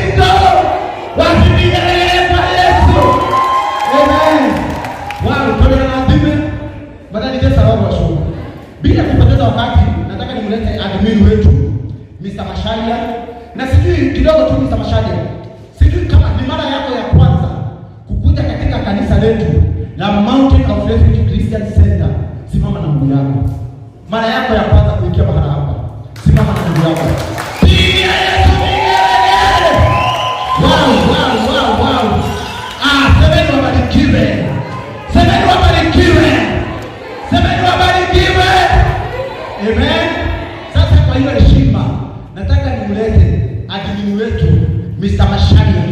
Kristo. Wapi vigelegele kwa Yesu? Amen. Wow, tuliarathime. Mwathani Jesu arogocwo. Bila kupoteza wakati, nataka nimlete admin wetu Mr. Masharia. Na sijui kidogo tu Mr. Masharia. Sijui kama ni mara yako ya kwanza kukuja katika kanisa letu la Mountain of Refuge Christian Center. Simama na mguu yako. Mara yako ya kwanza kuingia mahala hapa. Simama na mguu yako. Piga Yesu vigelegele. Wow. Ah, semeni wabarikiwe. Semeni wabarikiwe. Semeni wabarikiwe. Amen. Sasa kwa hiyo heshima, nataka nimlete admin wetu Mr. Masharia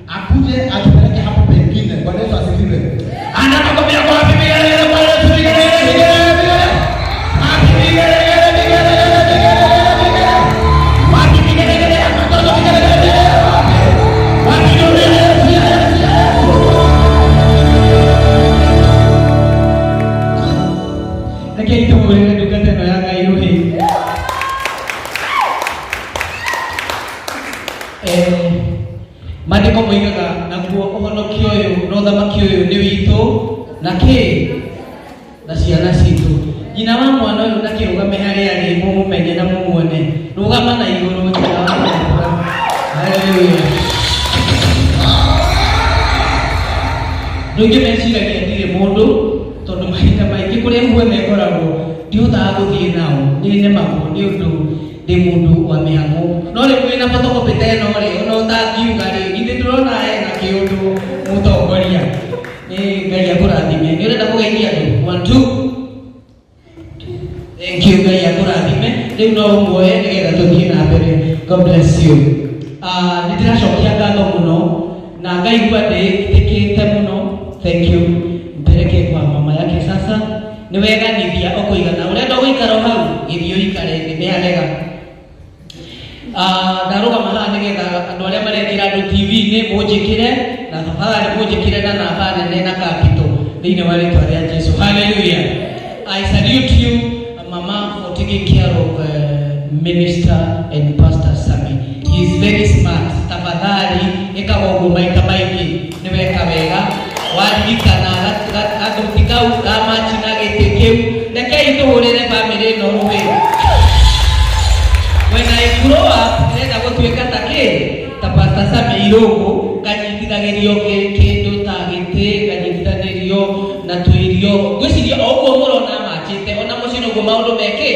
akuje atupeleke hapo pengine. Bwana Yesu asifiwe. Ana makofi yako wapi? Vigelegele kwa Yesu, vigelegele, vigelegele, vigelegele. Wapi vigelegele, vigelegele, vigelegele, vigelegele. Wapi vigelegele ya watoto, vigelegele, vigelegele, wapi? Wapi nuru ya Yesu, ya Yesu, ya Yesu? Rekei tũhũrĩre ndungata ĩno ya Ngai rũhĩ. Eh, maandĩko moigaga naguo ũhonokio ũyũ na ũthamaki ũyũ nĩ witũ na kĩ na ciana citũ. Nyina wa mwana ũyũ na kĩrũgame harĩa arĩ mũmũmenye na mũmuone. Rũgama na igũrũ nyina wa mwana. Haleluya. Andũ aingĩ meciragia ndirĩ mũndũ tondũ mahinda maingĩ kũrĩa guothe ngoragwo ndihotaga gũthiĩ nao, nĩ nemagwo nĩ ũndũ ndĩ mũndũ wa mĩhang'o. No rĩu wĩna photocopy ta ĩno rĩ, ona ũtangiuga rĩ, githĩ ndũrona ena kĩũndũ mũtongoria. Nĩ Ngai akũrathime. Nĩ ũrenda kũgeithia andũ? One, two. Thank you, Ngai akũrathime. Rĩu no ũmuoye nĩgetha tũthiĩ na mbere. God bless you. Ah, nĩ ndĩracokia ngatho mũno na ngaigua ndĩtĩkĩte mũno. Thank you. Mpeleke kwa mama yake sasa. Nĩ weganithia ũkũigana. Ũrenda gũikara o hau? Gĩthiĩ ũikare thĩ, nĩ harega. Ah, ndarũgama haha nĩgetha andũ arĩa marekĩra andũ TV-inĩ mũnjĩkĩre na tafadhali mũnjĩkĩre na namba nene na capital thĩinĩ wa rĩtwa rĩa Jesu. Hallelujah. I salute you mama for taking care of Minister and Pastor Sami. He is very smart. Tafadhali ĩkaga ũguo maita maingĩ nĩ weka wega waririkana gathuti kau kamachi na gĩtĩ kĩu rekei tũhũrĩre bamĩrĩ ĩno rũhĩ. When I grow up, ndĩrenda gũtuĩka ta kĩ? Ta Pastor Sammy Irũngũ, nganyitithagĩrio kĩndũ ta gĩtĩ, nganyitithanĩrio na tũirio. Ngwĩciria o ũguo mũrona manjĩte, ona mũciĩ noguo maũndũ mekĩ.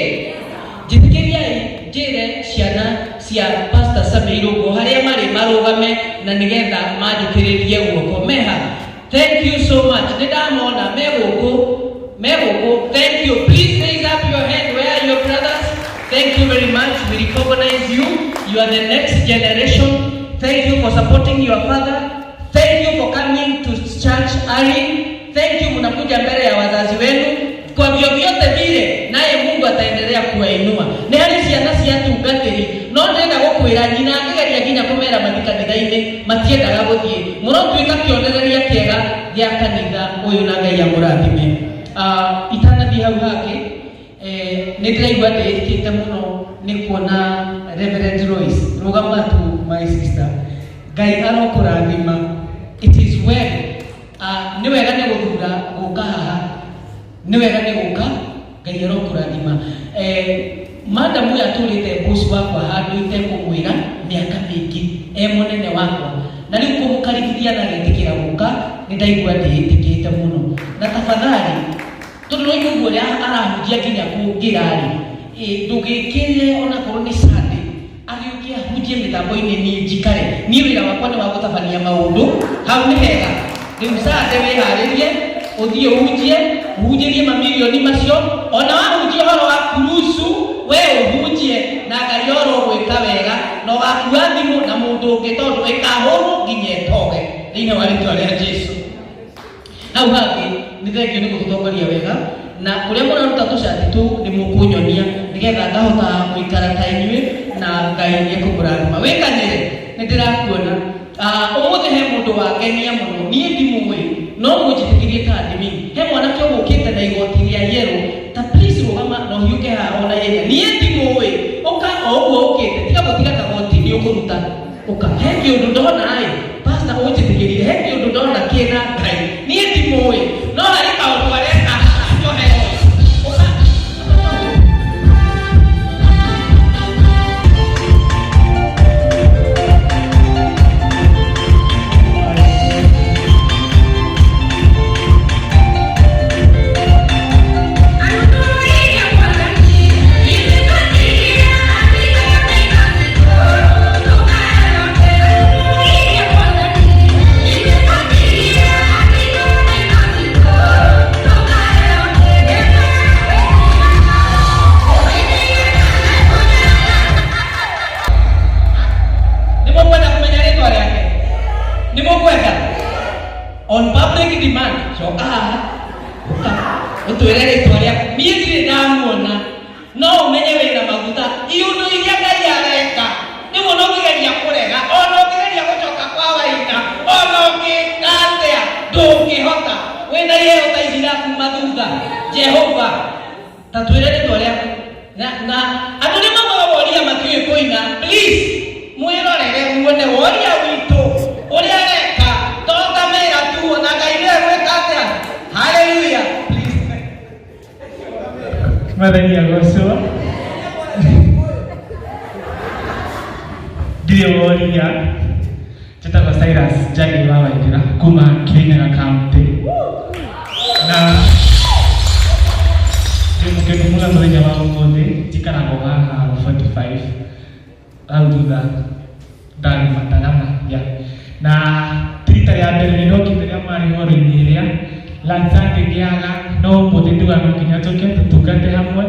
Njĩtĩkĩriai njĩre ciana cia Pastor Sammy Irũngũ harĩa marĩ marũgame na nĩgetha manjũkĩrĩrie guoko. Meha? Thank you so much. Nĩ ndamona me gũkũ, me gũkũ. Thank you. Please raise up your hand. Where are your brothers? Thank you very much. We recognize you. You are the next generation. Thank you for supporting your father. Thank you for coming to church early. Thank you, mnakuja mbele ya wazazi wenu kwa vyovyote vile, naye Mungu ataendelea kuwainua. Nĩ harĩ ciana cia tungatĩri no ndĩrenda gũkwĩra nyina akĩgeria nginya kũmera mathi kanitha-inĩ matiendaga gũthiĩ. Mũrotuĩka kĩonereria kĩega gĩa kanitha ũyũ na Ngai amũrathime. Ah, itanathiĩ hau hangĩ eh, nĩ ndĩraigua ndĩĩkĩte mũno nĩ kuona Reverend Lois. Rũgama tu my sister. Ngai arokũrathima. It is well. Ah, nĩ wega nĩ gũthura gũka haha nĩ wega nĩ gũka Ngai arokũrathima. Eh, madam ũyũ atũrĩte boss wakwa handũ itekũmwĩra mĩaka mĩingĩ e mũnene wakwa na rĩu kũmũkaribithia na agetĩkĩra gũka nĩ ndaigua ndĩĩtĩkĩte mũno na tafadhali tondũ no ũguo ũrĩa arahunjia nginya kũngĩra rĩ ndũgĩkĩrĩre onakorwo nĩ Sunday agĩũke ahunjie mĩtambo-inĩ niĩ njikare niĩ wĩra wakwa nĩ wa gũtabania maũndũ hau nĩ hega rĩu Sunday wĩharĩrie ũthiĩ ũhunjie ũhunjĩrie mamirioni macio ona wahunjia ũhoro wa kurusu we ũhunjie na Ngai oro gwĩka wega na ũgakua thimũ na mũndũ ũngĩ tondũ ĩkahũrwo nginya ĩtoge thĩinĩ wa rĩtwa rĩa Jesu. Hau hangĩ nĩ thengio nĩ gũtũtongoria wega na kũrĩa mũraruta tũcati tũu nĩ mũkũnyonia nĩgetha ngahota gũikara ta inyuĩ na Ngai nĩ ekũmũrathima. Wĩkanĩre nĩ ndĩrakuona. Ah, ũmũthĩ he mũndũ wangenia mũno niĩ ndimũĩ no mũnjĩtĩkĩrie ta admin. He mwanake ũgũkĩte na igoti rĩa yellow ta please rũgama na ũhiũke haha ona ihenya. Niĩ ndimũĩ ũka o ũguo ũkĩte tiga gũtiga kagoti nĩ ũkũruta. Ũka he kĩũndũ ndona ĩ pastor, ũnjĩtĩkĩrie, he kĩũndũ ndona kĩna Ngai, niĩ ndimũĩ, no harĩ kaũndũ areka njohe. Ũka. Nĩ mũkwenda kũmenya rĩtwa rĩake? Nĩ mũkwenda? On public demand, coka haha, ũka ũtwĩre rĩtwa rĩaku. Niĩ ndirĩ ndamuona, no ũmenye wĩna maguta. Iũndũ iria Ngai areka nĩguo no ũngĩgeria kũrega, ona ũngĩgeria gũcoka kwa waina, ona ũngĩka atĩa, ndũngĩhota. Wĩna iheo ta ici irakuma thutha. Jehova, ta twĩre rĩtwa rĩaku. Na andũ nĩ maugaga woria matiũĩ kũina. Please mwĩrorere muone woria witũ ũrĩa areka, to kamera tu, ona Ngai nĩwe gwĩka atĩa. Haleluya. Please. Mwathani agocwo. Ndirĩ woria, njĩtagwo Cyrus Njagi wa Waithira kuma Kirinyaga County, na ndĩ mũkenu mũno mũthenya wa ũmũthĩ. Njikaragwo haha 45 hau thutha ndarĩma ndarama ya na ti rita rĩa mbere nĩ ndokire rĩa marĩ horo-inĩ ĩrĩa last Sunday ngĩaga, no ũmũthĩ nduga no nginya tũke tũtungate hamwe,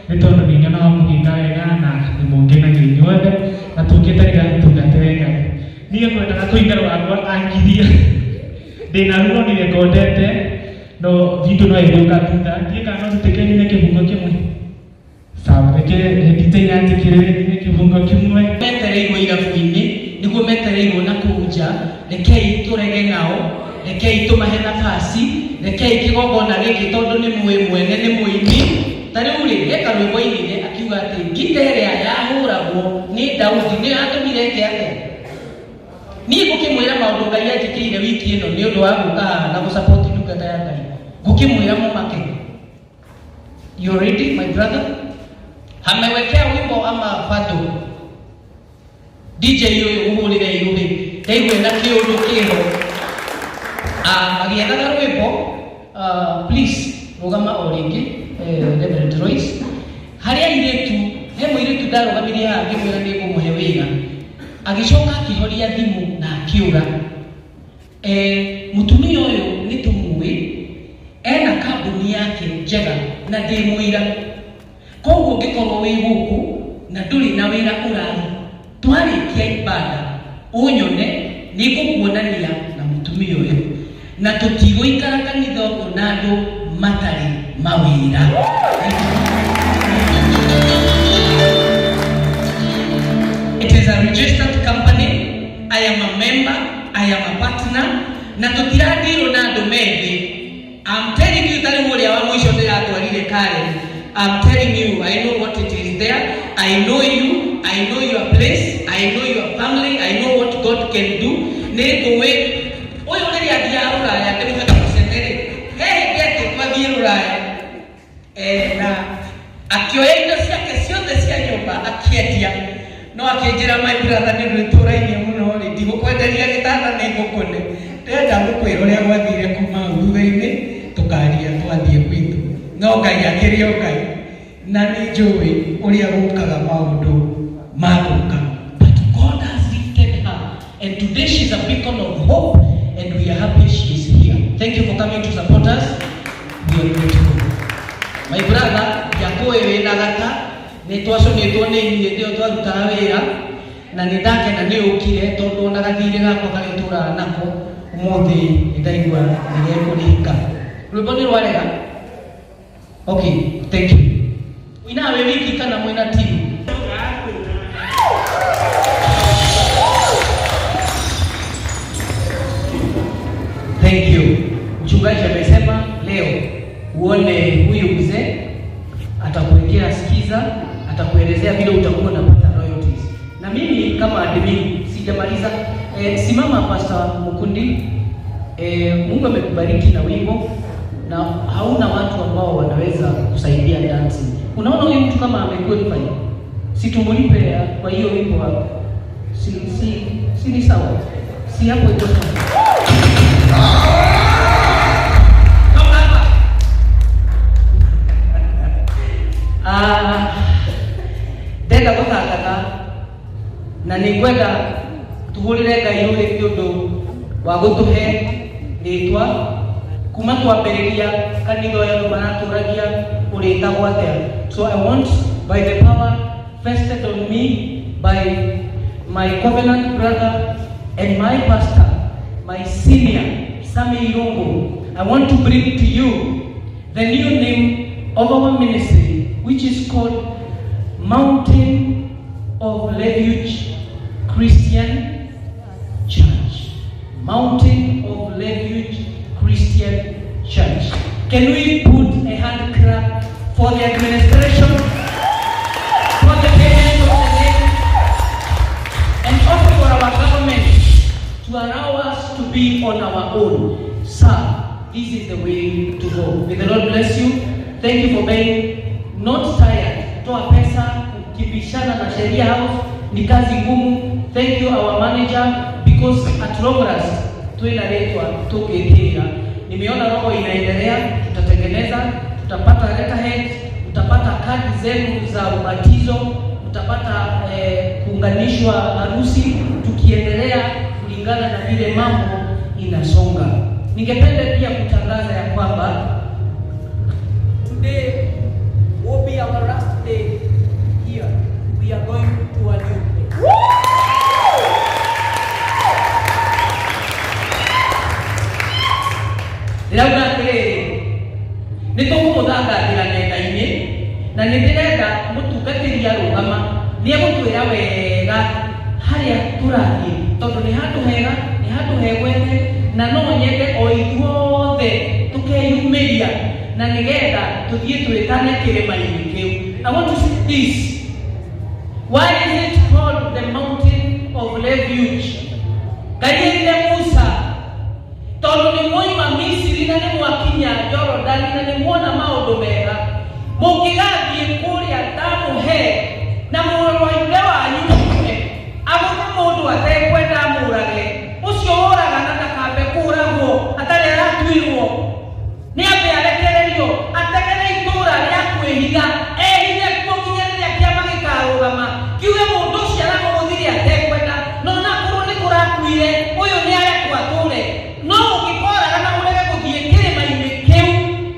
nĩ tondũ nĩ nyonaga mũgĩka wega na nĩ mũngenagia inyuothe, na tũkĩte nĩgetha tũtungatĩre Ngai. Niĩ ngwendaga kũina rwakwa angiria ndĩna ruo nĩrekondete, no video no ĩgũka thutha. Ndiĩ kana no tũtĩke nyine kĩbungo kĩmwe. Sawa, reke DJ yanjĩkĩrĩre nyine kĩbungo kĩmwe. Metereirwo irabu-inĩ, nĩguo metereirwo na kũu nja. Rekei tũrege nao, rekei tũmahe nabasi, rekei kĩgongona gĩkĩ, tondũ nĩ mũĩ mwene nĩ mũini. Ta rĩu rĩ, he karwĩmbo ainire akiuga atĩ ngita ĩrĩa yahũragwo nĩ Daudi nĩyo yatũmire eke atĩa. Niĩ ngũkĩmwĩra maũndũ Ngai anjĩkĩire wiki ĩno nĩ ũndũ wa gũka haha na gũsupport ndungata ya Ngai, ngũkĩmwĩra mũmake. You ready, my brother? Amewekea wimbo ama bado? DJ ũyũ mũhũrĩre irũrĩ, ndaigua na kĩũndũ kĩho. Ah, agĩethaga rwĩmbo, please rũgama o rĩngĩ, Reverend Royce. Harĩ airĩtu, he mũirĩtu ndarũgamirie haha ngĩmwĩra nĩ ngũmũhe wĩra, agĩcoka akĩhoria thimũ na akĩũra. Mũtumia ũyũ nĩ tũmũĩ, ena kambuni yake njega na ndĩ mũira. Koguo ũngĩkorwo wĩ gũkũ na ndũrĩ na wĩra ũraruta, twarĩkia ibada ũnyone, nĩ ngũkuonania na mũtumia ũyũ, na tũtigũikara kanitha ũguo na andũ matarĩ mawĩra. It is a registered company. I am a member, I am a partner, na tũtiradirwo na andũ methĩ. I'm telling you, tarĩu ũrĩa wa mũico ndĩratwarire Karen, I'm telling you, I know what it is there. I know you, I know your place, I know your family, I know what God can do. Nĩ ngũĩ ũyũ rĩrĩa athiaga rũraya ndĩmũhe kamũcene-rĩ, he hĩndĩ atĩ twathiĩ rũraya, na akĩoya indo ciake ciothe cia nyũmba akĩendia, no akĩnjĩra, "My brother, nĩ ũndũ nĩtũrainie mũno rĩ, ndigũkwenderia gĩtanda, nĩ ngũkũne. Ndĩrenda gũkwĩra ũrĩa gwathire kuma hau thutha-inĩ, tũkaria twathiĩ gwitũ." No Ngai akĩrĩ o Ngai, na nĩ njũĩ ũrĩa gũkaga maũndũ mathũka, but God has lifted her and today she's a beacon of hope and we are happy she is here. Thank you for coming to support us. We are grateful. My brother, ndiakũĩ wĩna gata, nĩ twacũnĩtwo nĩ inyuĩ hĩndĩ ĩyo twarutaga wĩra, na nĩ ndakena nĩ ũkire, tondũ ona gathirĩ gakwa karĩa tũraga nako ũmũthĩ nĩ ndaigua nĩ gekũrĩka. Rwĩmbo nĩ rwarega. Okay, thank you. Ũinaga wĩ wiki kana mwĩna team? Thank you. Mchungaji amesema leo uone huyu mzee, atakuwekea skiza, atakuelezea vile utakuwa unapata royalties. Na mimi kama admin si Sijamaliza. Simama Pastor Mukundi. Mungu amekubariki na wimbo na hauna watu ambao wanaweza kusaidia dancing. Unaona huyu mtu kama amequalify, si tumulipe kwa hiyo wimbo wako? Si ni sawa? Si hapo iko sawa? Kama hapa. Ah, ndenda gũtangatha na nĩ ngwenda tũhũrĩre Ngai rũhĩ nĩ ũndũ wa gũtũhe rĩtwa kuma twambĩrĩria kanitha ũyũ andũ maratũragia ũrĩtagwo atĩa. So I want, by the power vested on me by my covenant brother and my pastor, my senior Sami Irungu, I want to bring to you the new name of our ministry, which is called Mountain of Refuge Christian Church. Mountain of Refuge Christian Church. Can we put a hand clap for the administration, for the payment of the name, and also for our government to allow us to be on our own? Sir, this is the way to go. May the Lord bless you. Thank you for being not tired. Kutoa pesa, kukibishana na Sheria House ni kazi ngumu. Thank you, our manager, because at long last twina rĩtwa tũngĩtĩra. Nimeona roho inaendelea, tutatengeneza, tutapata letterhead, mtapata kadi zenu za ubatizo, mtapata kuunganishwa harusi, tukiendelea kulingana na vile mambo inasonga. Ningependa pia kutangaza ya kwamba Today will be our last day here. We are going to a new place. Ndĩrauga atĩrĩrĩ, nĩ tũkũmũthangathĩra nenda-inĩ na nĩ ndĩrenda mũtungatĩri arũgama nĩ egũtwĩra wega harĩa tũrathiĩ, tondũ nĩ handũ hega, nĩ handũ hegwete, na no nyende o ithuothe tũkeyumĩria na nĩgetha tũthiĩ twĩtane kĩrĩma-inĩ kĩu. I want to say this. Why is it called the Mountain of Refuge? Ngai erire Musa, tondũ nĩ mwoima Misiri na nĩ mwakinya Jorodani na nĩ muona maũndũ mega, mũngĩgathiĩ kũrĩa ndamũhe na mũrũ wa ithe wanyu agũthe mũndũ atekwenda amũrage, ũcio woragana ndakambe kũragwo atarĩ aratuirwo, nĩ ambe arekererio ategere itũũra rĩa kwĩhitha, ehithe kuo nginya rĩrĩa kĩama gĩkarũgama kiuge mũndũ ũcio aramũgũthire atekwenda, no nakorwo nĩ kũrakuire, ũyũ nĩ arekwo atũre. No ũngĩkoraga na ũrege gũthiĩ kĩrĩma-inĩ kĩu,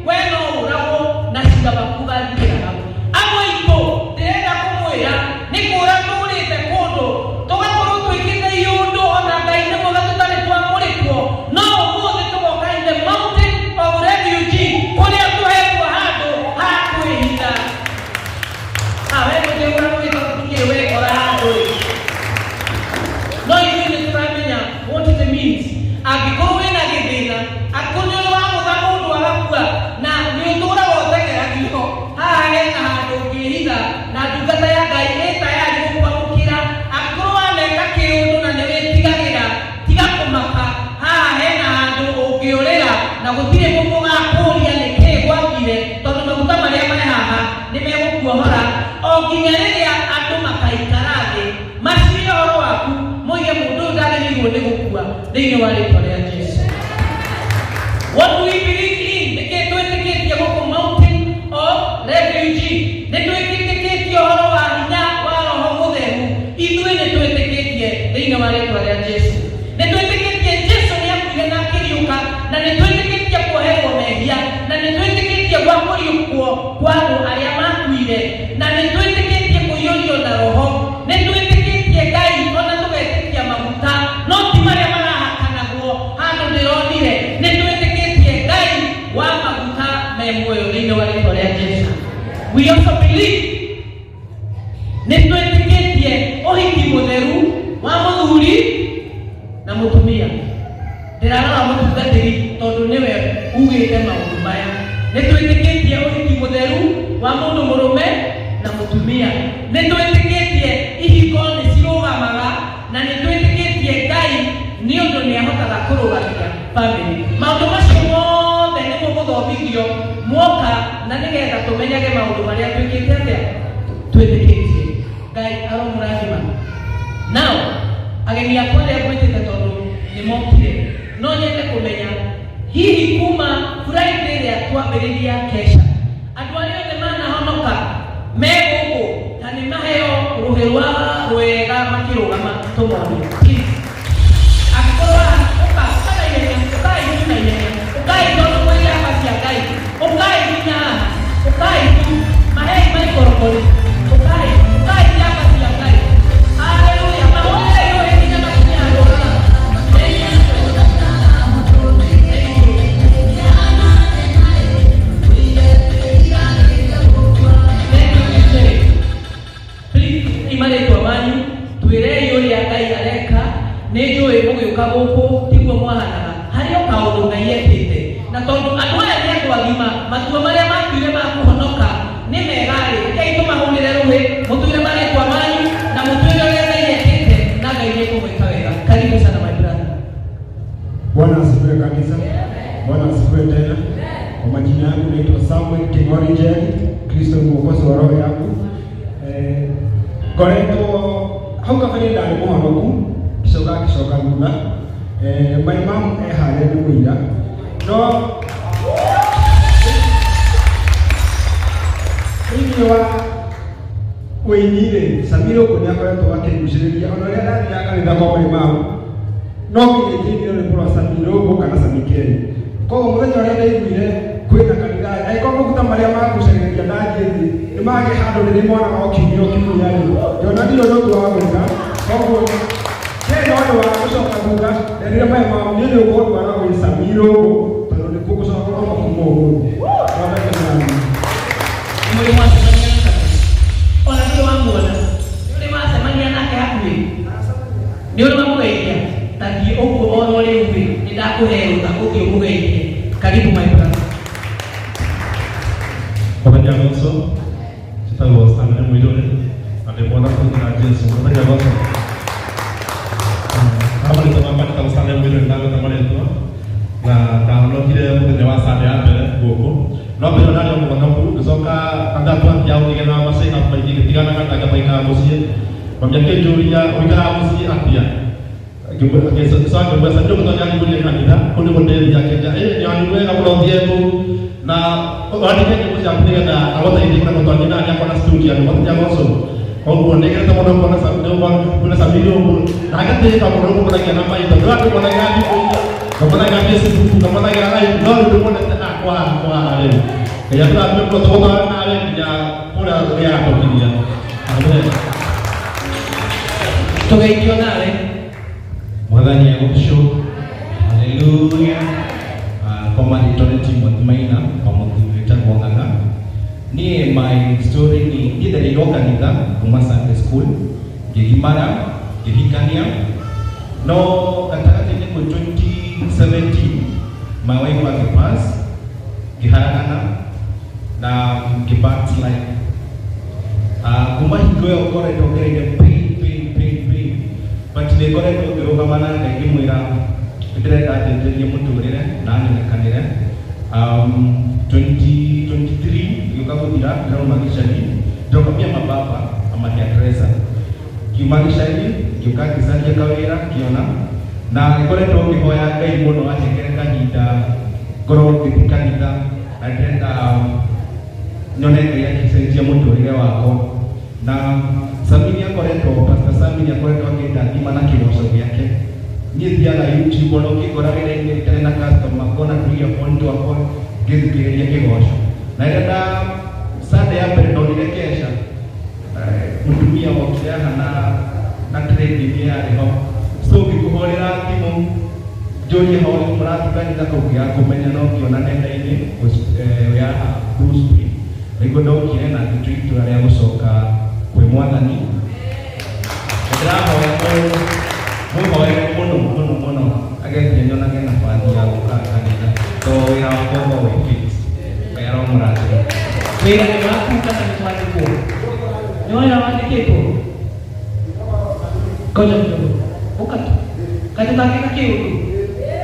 we no ũragwo na cira waku ũgathirĩra hau. Amwe aitũ ndĩrenda kũmwĩra nĩ kũra tũrĩte kũndũ tũgakorwo twĩkĩte iũndũ ona Ngai nĩ mwega tũtarĩ twamũrĩkwo, no ũmũthĩ tũgoka in the Mountain of Refuge kũrĩa tũhetwo handũ ha kwĩhitha. Ah, we mũtĩ ũrĩa wekora handũ ĩ, no ithuĩ nĩ tũramenya what it means. Angĩkorwo wĩna gĩthĩna, angĩkorwo nĩ ũrĩ wagũtha mũndũ agakua na nĩ ũtũraga ũteng'eragio, haha hena handũ ũngĩhitha na ndungata ya Ngai ĩ tayari gũkwamũkĩra. Angĩkorwo waneka kĩũndũ na nĩ wĩtigagĩra, tiga kũmaka, haha hena handũ ũngĩũrĩra na gũtirĩ mũndũ ũgakũria nĩ kĩĩ gwakire, tondũ maguta marĩa me haha nĩ megũkuohora o nginya rĩrĩa andũ makaikara thĩ macirie ũhoro waku moige mũndũ ũyũ ndagĩrĩirwo nĩ gũkua thĩinĩ wa rĩtwa rĩa Jesu. What do we believe in? Nĩkĩ twĩtĩkĩtie gũkũ Mountain of Refuge? Nĩ twĩtĩkĩtie ũhoro wa hinya wa Roho Mũtheru. Ithuĩ nĩ twĩtĩkĩtie thĩinĩ wa rĩtwa rĩa Jesu. Nĩ twĩtĩkĩtie Jesu nĩ akuire na akĩriũka, na nĩ twĩtĩkĩtie kuoherwo mehia, na nĩ twĩtĩkĩtie gwa kũriũkwo kwa andũ arĩa makuire, na nĩ twĩtĩkĩtie kũiyũrio na Roho. Nĩ twĩtĩkĩtie Ngai ona tũgetĩkia maguta, no ti marĩa marahakanagwo handũ ndĩronire. Nĩ twĩtĩkĩtie Ngai wa maguta me muoyo thĩinĩ wa rĩtwa rĩa Jesu. We also believe, nĩ twĩtĩkĩtie ũhiki mũtheru wa mũthuri na mũtumia. Ndĩrarora mũtungatĩri tondũ nĩwe ugĩte maũndũ maya. Nĩ twĩtĩkĩtie ũhiki mũtheru wa mũndũ mũrũme na mũtumia. Nĩ twĩtĩkĩtie ihiko nĩ cirũgamaga na nĩ twĩtĩkĩtie Nĩ ũndũ nĩ ahotaga kũrũgamia family. Maũndũ macio mothe nĩ mũgũthomithio mwoka, na nĩgetha tũmenyage maũndũ marĩa twĩkĩte atĩa, twĩtĩkĩtie. Ngai aromũrathima. Nao ageni akwa arĩa ngwĩtĩte, tondũ nĩ mokire, no nyende kũmenya hihi kuma Friday ĩrĩa twambĩrĩria kesha, andũ arĩa othe manahonoka me gũkũ ta nĩ maheo rũhĩ rwa rwega makĩrũgama tũmone, please. Angĩkorwo ũka, ũka na ihenya, ũkai tu na ihenya, ũkai tondũ mwĩ njamba cia Ngai, ũkai nginya haha, ũkai tu, mahei maikoroboni, ũkai, ũkai njamba cia Ngai. Haleluya! Mahũrĩrei rũhĩ nginya makinye handũ haha. Thank you. Thank you. Thank you, DJ. Please, marĩtwa manyu, twĩrei ũrĩa Ngai areka. Nĩ njũĩ mũgĩũka gũkũ tiguo mwahanaga, harĩ o kaũndũ Ngai ekĩte, na tondũ andũ aya nĩ andũ agima, matua marĩa matuire ma kũhonoka nĩ mega-rĩ, rekei tũmahũrĩre rũhĩ. Mũtwĩre marĩtwa manyu na mũtwĩre ũrĩa Ngai ekĩte, na Ngai nĩ ekũmwĩka wega. Karibu sana, my brother. Bwana asifiwe kanisa. Bwana asifiwe tena. Kwa majina yangu naitwa Samuel King'ori Njeri. Kristo ni mwokozi wa roho yangu. Ngoretwo hau kabere ndarĩ mũhonoku, ngĩcoka ngĩcoka thutha. My mom e harĩa nĩ mũira. No thĩinĩ wa wĩini-rĩ, Samira ũguo nĩ akoretwo akĩngucĩrĩria ona ũrĩa ndathiaga kanitha kwa my mom, no nginya ingĩinire rwĩmbo rwa Samira ũguo kana Samikeli. Koguo mũthenya ũrĩa ndaiguire kwĩna kanitha, angĩkorwo maguta marĩa magucagĩrĩria ndathiĩ thĩ nĩ magĩ handũ rĩrĩ monaga o kiumia o kiumia rĩ, ngĩona ndirĩ ũndũ ũngĩ wa gwĩka. Koguo kena ũndũ wa gũcoka thutha, nderire my mom, niĩ nĩ ũkũndwara gwĩ Samira ũguo tondũ nĩkuo ngũcoka kũroma kuma ũmũthĩ. Mwathani nĩ. Nĩ mũrĩ mwacemania na Sammy? Ona ndũrĩ wamuona? Nĩ ũrĩ wacemania nake hakuhĩ? Nĩ ũrĩ wamũgeithia? Ta thiĩ ũguo oro rĩu rĩ, nĩ ndakũhe rũtha ũthiĩ ũmũgeithie. Karibu, my brother. Mũthenya goco, njĩtagwo Stanley Mũirũrĩ na ndĩ mwanafunzi na Jesu. Mũthenya goco. Marĩtwa makwa njĩtagwo Stanley Mũirũrĩ, ndagweta marĩtwa na ndahonokire mũthenya wa Sunday ya mbere gũkũ, no mbere ĩyo ndarĩ o mũhonoku, ngĩcoka kanitha twathiaga gũkĩgĩa macaina maingĩ, ngĩtigana na ngamaikara mũciĩ. Mami akĩnjũria, "Ũikaraga mũciĩ atĩa?" Ngĩcoka ngĩmwĩra, "Ndio mũtonya nigurie kanitha kũu nĩguo ndĩthiĩ." Akĩnjĩra, "Ĩ nĩ wega mũno, thiĩ kũu na wandĩke nyĩmbo ciaku nĩgetha agũteithie kũrĩa gũtwathiĩ na nĩakona studio." Mũthenya goco. Koguo nĩngenete mũno kuona Samiri ũguo na ngatĩĩka mũno kũmuonagia na maitho. Ndĩra ndĩmuonagia thimũ-inĩ, ngamuonagia Facebook, ngamuonagia live, no rĩu ndĩmuonete hakwa hakwa rĩu. Ngai atũrathime mũno, tũgũtwara nawe nginya kũrĩa Ngai agatũkinyia. Amen. Tũgeithio nawe. Mwathani agocwo. Haleluya. Kwa marĩtwa nĩ Timothy Maina wa mũthuri wĩtagwo Ng'ang'a. Niĩ my story nĩ niĩ ndereirwo kanitha kuma Sunday school, ngĩgimara, ngĩhikania, no gatagatĩ-inĩ kwĩ 2017 my wife agĩpass, ngĩharagana na ngĩ backslide. Kuma hingo ĩyo ngoretwo ngereire pain, pain, pain, pain, but nĩ ngoretwo ngĩrũgama na Ngai ngĩmwĩra ndĩrenda anjenjerie mũtũrĩre na anyonekanĩre. 2023 gĩũka gũthira, ndĩrauma gĩcagi, ndĩroka mia mababa ama hairdresser, ngiuma gĩcagi ngĩũka ngĩcaria kawĩra ngĩona, na ngoretwo ngĩhoya Ngai mũno anjengere kahinda ngorwo ngĩthiĩ kanitha, na ndĩrenda nyone Ngai agĩcenjia mũtũrĩre wakwa. Na Samini akoretwo, Pastor Samini akoretwo akĩndathima na kĩgoco gĩake. Niĩ thiaga YouTube, ona ũngĩngora wĩra-inĩ itarĩ na customer, ngona tũ earphone twakwa ngĩthikĩrĩria kĩgoco. Na rĩrĩa nda Sunday ya mbere ndonire kesha, mũtumia wokire haha na trending yarĩ ho, so ngĩkũhũrĩra thimũ njũrie ho mũrathiĩ kanitha kũu, ngĩaga kũmenya, no ngĩona nenda-inĩ ya Blue Spring, nĩguo ndokire na ngĩtua itua rĩa gũcoka kwĩ Mwathani. Ndĩrahoya mũhoere mũno mũno mũno agerie nyonage nabathi ya gũka kanitha, tondũ wĩra wakwa ũkoragwo wĩ fixed. Ngai aromũrathima. Wĩra nĩ waku kana nĩ kwandĩkwo? Nĩ wĩra wandĩkĩtwo? Ngoja kidogo, ũka tu. Kaĩ tũtangĩka kĩũndũ?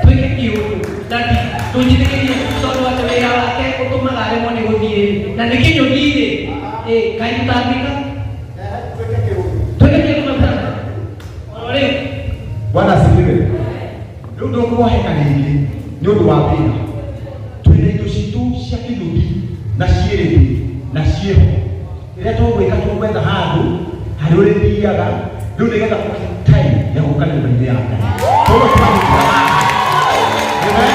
Twĩke kĩũndũ. Dadi, ndũnjĩtĩkĩrie tondũ atĩ wĩra wake ũtũmaga aremwo nĩ gũthiĩ na nĩ kĩnyũthi-rĩ. Ĩ, kaĩ tũtangĩka? Twĩke kĩũndũ my brother. Oro rĩu. Bwana asifiwe. Rĩu ndũkwoheka rĩngĩ nĩ ũndũ wa wĩra. Twĩna indo citũ cia kĩnyũthi na ciĩrĩthĩ na ciĩho. Rĩrĩa tũgwĩka tũgwetha handũ harĩa ũrĩthiaga rĩu nĩgetha ũhe time ya gũka nyũmba-inĩ ya Ngai. Koguo twarĩkia haha. Amen.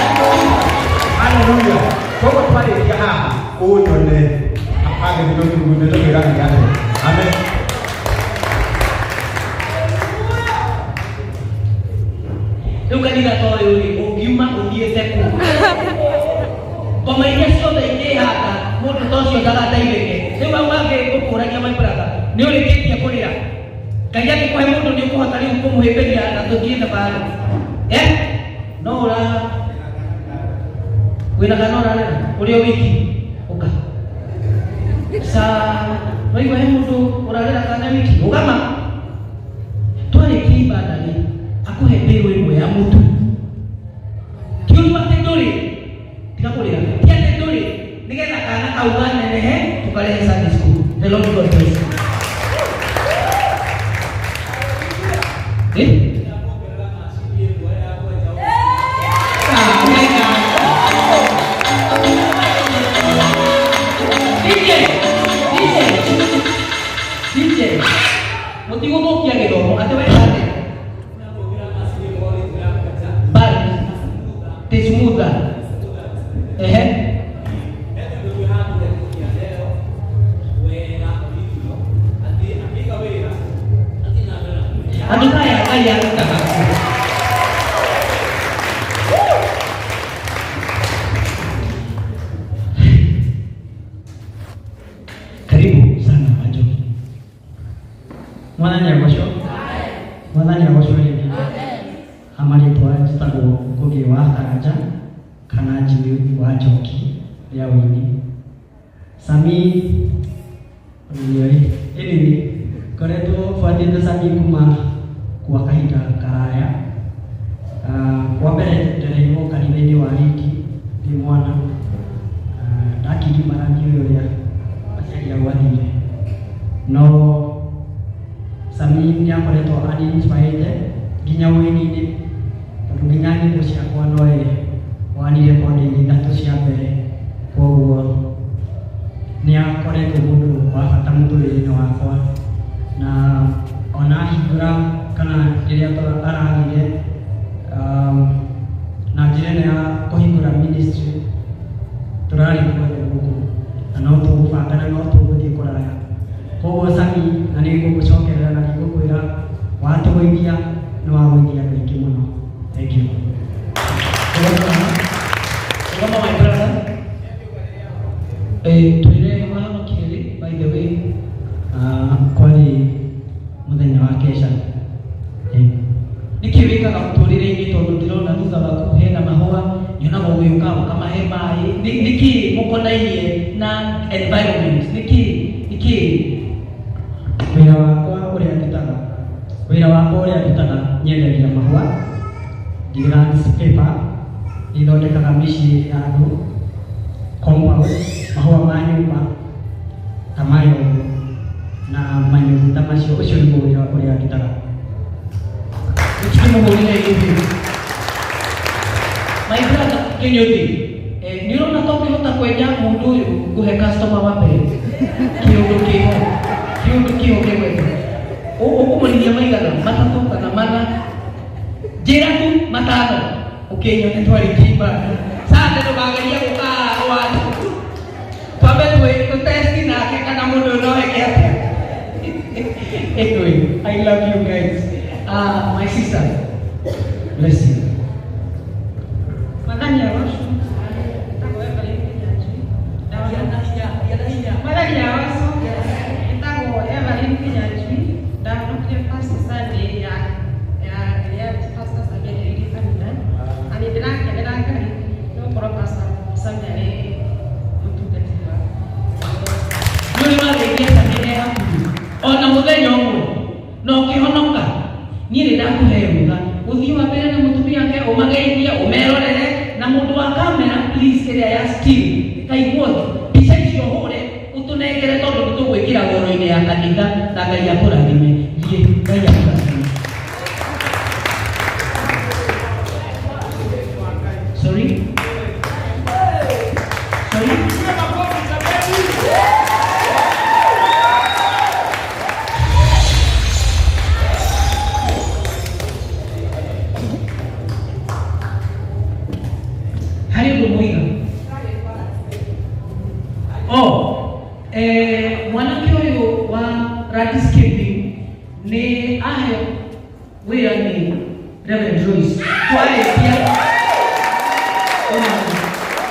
Hallelujah. Koguo twarĩkia haha ũnyone agĩthima mĩgũnda tũkwĩra nĩ atĩa. Amen. Rĩu kanitha ta ũyũ rĩ, ũngiuma ũthiĩte kũ? Ngoma iria ciothe ingĩhanda mũndũ ta ũcio ndagateithĩke. Rĩu hau hangĩ ngũkũragia my brother, nĩ ũrĩkĩtie kũrĩra? Ngai angĩkũhe mũndũ nĩ ũkũhota rĩu kũmũhĩmbĩria na tũthiĩ thabarĩ? Eh? No ũra wĩna kana ũrarĩra? Ũrĩ o wiki? Ũka. Sa waigua he mũndũ ũrarĩra kana wiki? Ũgama. Twarĩkia ibada rĩ, akũhe mbĩrũ ĩmwe ya mũtu. Ti ũndũ atĩ ndũrĩ, tiga kũrĩra, ti atĩ ndũrĩ, nĩgetha kana kau kanenehe tũkarehe Sunday school. The Lord God bless you. Eh? Ah, wega. DJ, DJ, DJ, mũtigũthũkia gĩthomo atĩ weka atĩa? Bali. Tismutha. Ehe. Andũ ta aya Ngai arutaga kũ? Karibu sana Wanjoki. Mwathani agocwo. Mwathani agocwo rĩngĩ. Ha marĩtwa njĩtagwo Ngũgĩ wa Karanja kana Jimmy wa Njoki rĩa ũini. Sami anyway, ngoretwo buatĩte Sami kuma kwa kahinda karaya. Kwa mbere ndereirwo kanitha-inĩ wa Riki ndĩ mwana. Ndakĩgimara ndiũĩ ũrĩa aciari ao athire. No Sami nĩ akoretwo aninspirĩte nginya ũini-inĩ tondũ nginya nyĩmbo ciakwa no ye wanirekondi ithatũ cia mbere koguo nĩ akoretwo mũndũ wa bata mũtũrĩre-inĩ wakwa na ona ahingũra kana rĩrĩa aragire na njĩra ĩno ya kũhingũra ministry tũrarĩ guothe gũkũ na no tũgũbanga na no tũgũthiĩ kũraya koguo Sami na nĩ ngũgũcokerera na nĩ ngũkwĩra watũgũithia nĩ wagũithia andũ aingĩ mũno. Thank you. Rũgama my brother. Eh, twĩre wahonokire rĩ, by the way. Kwarĩ mũthenya wa kesha. Nĩkĩ wĩkaga mũtũrĩre-inĩ tondũ ndĩrona thutha waku hena mahũa, nyonaga ũgĩũka ũkamahe maĩ. Nĩkĩ mũkonainie na environment? Nĩkĩ nĩkĩ? Wĩra wakwa ũrĩa ndutaga, wĩra wakwa ũrĩa ndutaga nyendagia mahũa, ndi landscaper, nĩthondekaga mĩciĩ ya andũ, compound, mahũa ma nyũmba ta maya ũguo na manyũmba ta macio, ũcio nĩguo wĩra ũrĩa ndutaga. Ũtikĩmũhũrĩre gĩthĩ. My brother Kĩnyũthi, nĩ ũrona ta ũngĩhota kwenja mũndũ ũyũ ngũhe customer wa mbere? Kĩũndũ kĩho, kĩũndũ kĩho kĩgwetwo. Ũkũmũrithia maigana? Matatũ kana mana? Njĩra tu matano. Ũkĩnyone twarĩkia ibada. Sasa ndũkagerie gũka watu. Twambe tũtesti nake kana mũndũ ũyũ no eke atĩa. Anyway, I love you guys. My sister, bless you. Mwathani agocwo. Njĩtagwo Evelyn Kinyanjui. Mwathani agocwo. Njĩtagwo Evelyn Kinyanjui. Ndahonokire first Sunday ya ya ĩrĩa Pastor Sammy enjĩrĩirie kanitha. Na nĩ ndĩrakenera Ngai nĩ gũkorwo Pastor Sammy arĩ mũtungatĩri wakwa. Nĩ ũrĩ wageithia Sammy e hakuhĩ ona mũthenya ũmwe na ũkĩhonoka? Niĩ nĩ ndakũhe rũtha ũthiĩ wa mbere na Ũmageithie, ũmerorere na mũndũ wa kamera please, ĩrĩa ya still kaiguo mbica icio hũre ũtũnengere, tondũ nĩ tũgwĩkĩra goro-inĩ ya kanitha. Na Ngai akũrathime. Thiĩ, Ngai akũrathime. Sorry, sorry. Harĩ ũndũ mũiga oh, mwanake ũyũ wa landscaping nĩ ahe wĩra nĩ Reverend Joyce twarĩkia.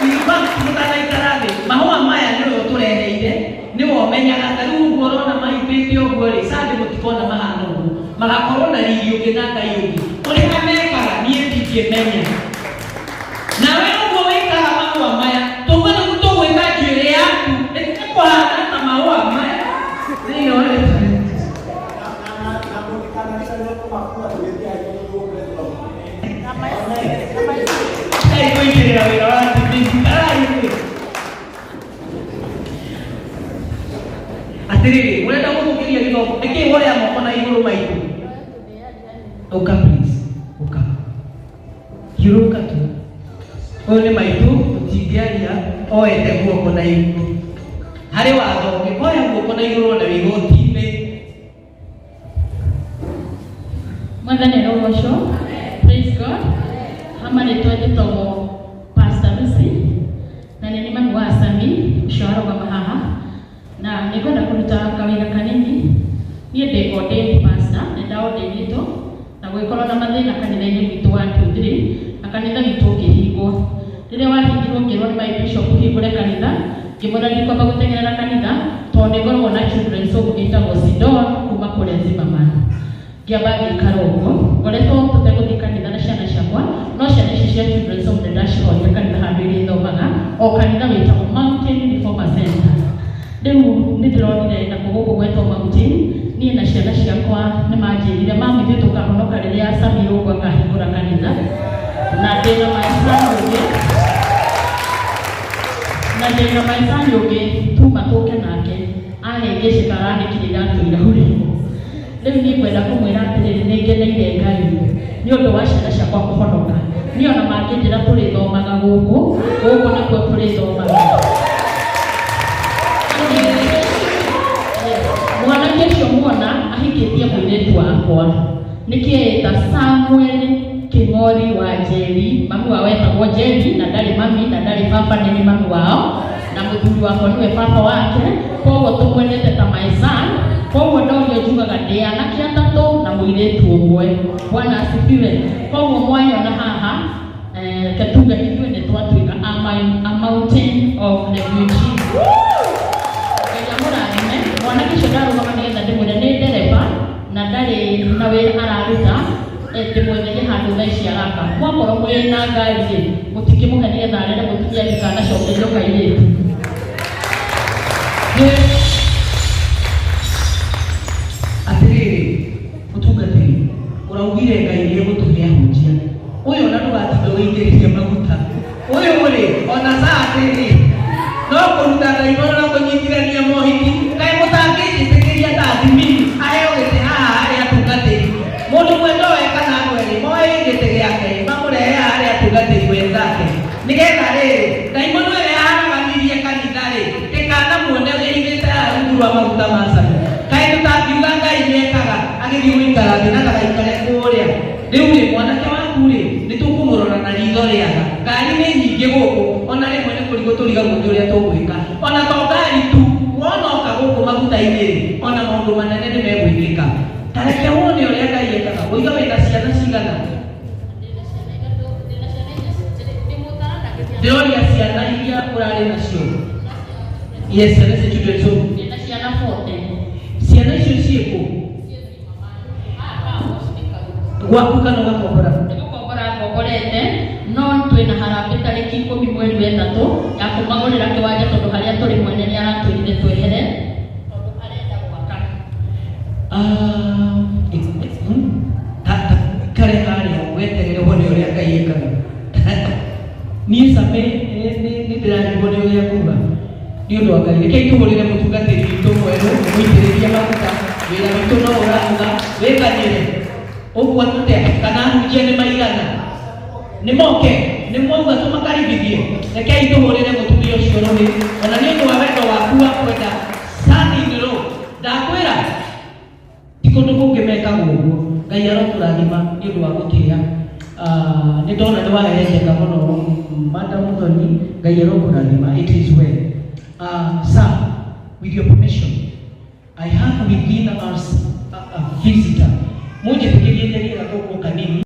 In fact, mũtanaikara thĩ, mahũa maya nĩwe ũtũreheire, nĩwe ũmenyaga. Ta rĩu ũguo ũrona mahimbĩte ũguo rĩ, Sunday mũtikona mahana ũguo, magakorwo na riri ũngĩ na Ngai ũngĩ ũrĩa mekaga, niĩ ndingĩmenya. Nawe ũguo wĩkaga mahũa maya, tũguo nĩguo tũgwĩka njuĩrĩ yaku ĩtige kũhana ta mahũa maya thĩinĩ wa rĩtwa rĩa Jesũ. Na mũtikanariganĩrwo kũmakua tũgĩthiĩ. Ngai kũingĩrĩra wĩra wa TB karai. Atĩrĩrĩ, mũrenda gũthũkĩria gĩthomo nĩkĩ? Woya moko na igũrũ maitũ. Ũka please, ũka, hiũrũka tu. Ũyũ nĩ maitũ, tũtingĩaria oete guoko na igũrũ. Harĩ watho, ũngĩkoya guoko na igũrũ ona wĩ igoti-inĩ. Mwathani arogocwo. Praise God. Hama rĩtwa njĩtagwo Pastor Lucy na nĩ mami wa Sami ũcio arũgama haha, na nĩ ngwenda kũruta kawĩra kanini. Niĩ ndĩ ordained pastor, nĩ ndaordainĩtwo na gũgĩkorwo na mathĩna kanitha-inĩ witũ wa 23 na kanitha witũ ũkĩhingwo. Rĩrĩa wahingirwo, ngĩrwo nĩ my bishop hingũre kanitha. Ngĩmwĩra ndikwamba gũteng'erera kanitha tondũ nĩ ngoragwo na children's home ĩtagwo Sidon kuma kũrĩa Zimmerman. Ngĩamba ngĩikara ũguo ngoretwo tũtegũthiĩ kanitha na ciana ciakwa, no ciana ici cia children's home nĩ ndacihoire kanitha handũ irĩthomaga, o kanitha wĩtagwo Mountain Reformer Center. Rĩu nĩ ndĩronire nakuo gũkũ gwetwo Mountain. Niĩ na ciana ciakwa nĩ manjĩrire, "Mami, ithuĩ tũkahonoka rĩrĩa Sami Irũngũ akahingũra kanitha." Na ndĩna my son ũngĩ, na ndĩna my son ũngĩ tuma tũke nake ahĩngĩcĩka, aranĩkire iratũ irahurĩirwo. Rĩu niĩ ngwenda kũmwĩra atĩrĩrĩ, nĩ ngeneire Ngai nĩ ũndũ wa ciana ciakwa kũhonoka. Niĩ ona mangĩnjĩra tũrĩthomaga gũkũ, gũkũ nĩkuo tũrĩthomaga. Mwanake ũcio muona ahikĩtie mũirĩtu wakwa nĩkĩo ĩta Samuel Kĩng'ori wa Njeri. Mami wao etagwo Njeri, na ndarĩ mami na ndarĩ baba, nĩ nĩ mami wao, na mũthuri wakwa nĩwe baba wake, koguo tũmwendete ta my son. Koguo ndorio njugaga ndĩ anake atatũ na mũirĩtu ũmwe. Bwana asifiwe. Koguo mwanyona haha, reke tuge ithuĩ nĩ twatuĩka a mountain of refugee. Ngai amũrathime. Mwanake ũcio ndarũgama nĩgetha ndĩmwĩre nĩ ndereba na ndarĩ na wĩra araruta, ndĩmwetherie handũ thaa ici araka. Mwakorwo mwĩ na ngari rĩ, mũtingĩmũhe nĩgetha arere mũtumia ndikanacokerio kairĩtu. Atĩrĩrĩ, mũtungatĩri, ũraugire Ngai nĩ egũtũhe ahunjia. Ũyũ ona ndũgatinda ũgĩitĩrĩria maguta ũyũ rĩ, ona Sunday rĩ no kũruta ndaimono na kũnyitithania mohiki. Kaĩ mũtangĩnjĩtĩkĩria ta athimini aheo gĩtĩ haha harĩa atungatĩri? Mũndũ ũmwe ndoe kana andũ erĩ moe gĩtĩ gĩake, mamũrehe haha harĩa atungatĩri wenzake, nĩgetha rĩrĩ ndaimono ĩrĩa yaharaganirie kanitha rĩ ndĩkanamuone wĩhithĩte haha rungu rwa maguta ma Sami. Kaĩ tũtangiuga Ngai nĩekaga agĩthiĩ gũikara thĩ na ndagaikare kũrĩa? Rĩu rĩ, mwanake waku rĩ, nĩ tũkũmũrora na ritho rĩaga. Ngari nĩ nyingĩ gũkũ, ona rĩmwe nĩ kũrigwo tũrigagwo nĩ ũrĩa tũgwĩka. Ona to ngari tu, wona oka gũkũ maguta-inĩ rĩ, ona maũndũ manene nĩ megwĩkĩka. Ta reke wone ũrĩa Ngai ekaga. Ũiga wĩna ciana cigana? Ndĩroria ciana iria ũrarĩ nacio. Yes, ciana cia children's home. Ndĩna ciana 40. Ciana icio ciĩkũ gwaku kana ũgakombora? Nĩgũkombora ngomborete, no twĩna harambĩ tarĩki 10 mweri wa ĩtatũ ya kũmagũrĩra kĩwanja, tondũ harĩa tũrĩ mwene nĩ aratwĩrire twehere tondũ arenda gwaka. Ah, ta ikare harĩa weterere wone. Ũrĩa Ngai ekaga. Niĩ Same nĩ ndĩrarigwo nĩ ũrĩa nguga nĩ ũndũ wa Ngai. Rekei tũhũrĩre mũtungatĩri witũ mwerũ, mũitĩrĩrie maguta. Wĩra witũ no ũrahũtha. Wĩkanyĩre ũguo atĩa? Kana ahunjia nĩ maigana? Nĩ moke? Nĩ mwauga tũmakaribithie? Rekei tũhũrĩre mũtumia ũcio rũhĩ, ona nĩ ũndũ wa wendo waku wa kwenda son-in-law. Ndakwĩra ti kũndũ kũngĩ mekagwo ũguo. Ngai arokũrathima nĩ ũndũ wa gũtĩĩa. Nĩ ndona nĩ wahehenjeka mũno, Madam Muthoni. Ngai arokũrathima. It is well. Sir, with your permission, I have within us a visitor. Munjĩtĩkĩrie njarie gathũngũ kanini.